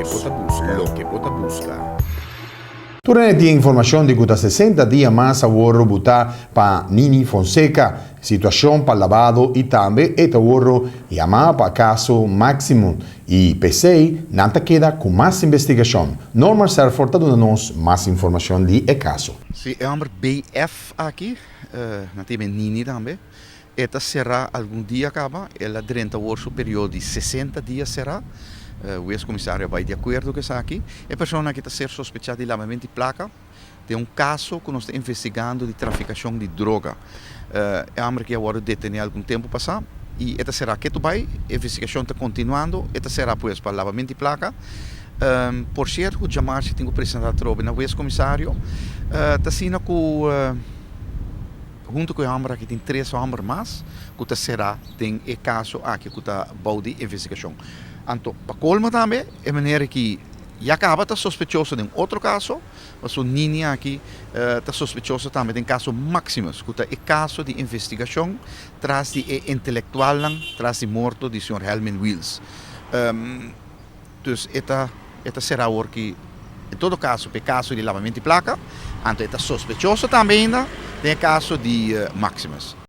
Loke bo ta buska. Loke bo ta buska. Tur hende tin informashon di ku ta 60 dia mas a wòrdu butá pa Nini Fonseca. Situashon pa labado i tambe e ta wòrdu yamá pa kaso Maximus i p'esei nan ta keda ku mas investigashon. Norman Serford ta duna nos mas informashon di e kaso. Si e hòmber BF aki, nan ta yama e Nini tambe, E ta será algun dia kaba, el a drenta awor su periodo di 60 dia será. Hues komisario a bai di akuerdo ku esaki. E persona aki ta ser sospechá di labamento di plaka den un kaso ku nos ta investigando di trafikashon di droga. E homber aki a wòrdu detené algun tempu pasá i e ta será ketu bai. E investigashon ta kontinuando. E ta será pues pa labamento di plaka. Por sierto ku djamarchi tin ku presentá atrobe na hues komisario. Ta asina ku. Huntu ku e hòmber aki tin tres hòmber mas ku ta será den e kaso aki ku ta bou di investigashon. Anto pa kolmo tambe e meneer aki ya kaba ta sospechoso den otro kaso, pasobra Nini aki ta sospechoso tambe den kaso Maximus ku ta e kaso di investigashon tras di e intelektualnan tras di morto di señor Helmin Wiels. Dus e ta e ta será awor ki en todo kaso pa e kaso di labamento di plaka, anto e ta sospechoso tambe ainda den e kaso di Maximus.